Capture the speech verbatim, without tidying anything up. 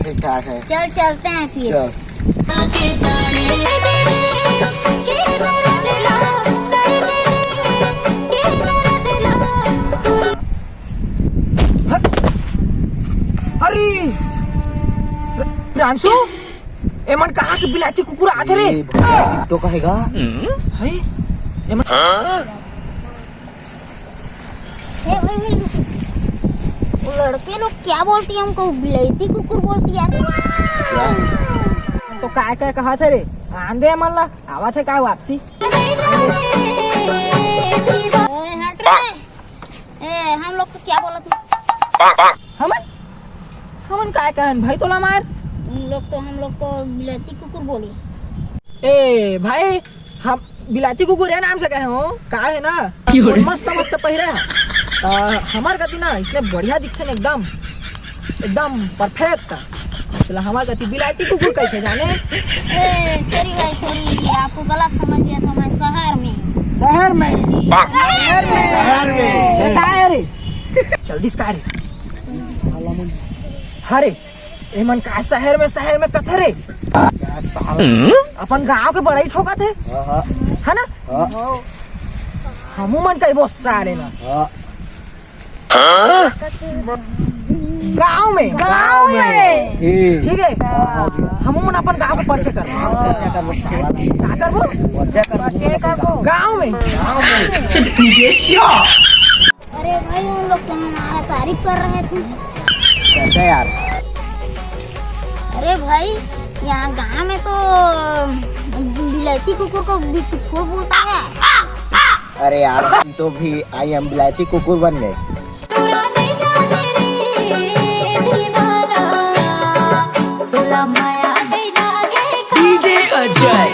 ठीक ठाक है। चल, चलते हैं फिर। चल। अरे, प्र-, प्रियांशु, एमन कहाँ के बिलायती कुकुर आथे रे? ये भैंसी तो कहेगा। है? एमन ए भाई, भाई, वो लड़के लोग क्या बोलती है हमको? बिलायती कुकुर बोलती है। तो काय काय कहा थे रे? आंदे मन ला, आवा थे का वापसी? ए, हट रे। ए, हम लोग को क्या बोलत है? हमन? हमन काय कहन भाई तोला मार? उन लोग तो हम लोग को बिलायती कुकुर बोली। ए भाई, हम बिलायती कुकुर ये नाम से कहे हो, का है ना? क्यों रे? मस्त मस्त पहिरे है। त हमर कति ना इसने बढ़िया दिखथे न एकदम, एकदम परफेक्ट। चला हमर कति बिलायती कुकुर कैसे जाने? ए, सॉरी भाई, सॉरी, आपको गलत समझ गया, समझ शहर में। शहर में? शहर में। शहर में। ए, का है रे? जल्दी से का रे? हरे, एमन का शहर में, शहर में कथे रे? अपन गांव के बड़ाई ठोकत हे, हाँ, हाँ। है ना? हाँ। हमू मन कहिबो सारे ला। हाँ। गांव में, गांव में। ठीक। ठीक है, हमू मन अपन गांव के परिचय करबो। का करबो? परिचय करबो। गांव में। अरे भाई, उन लोग तो हमारा तारीफ कर रहे थे। कैसे यार? अरे भाई, यहाँ गांव में तो बिलायती कुकुर को बिट्टू कुकुर बोलता है। अरे यार, हम तो भी आई एम बिलायती कुकुर बन गए। डीजे अजय।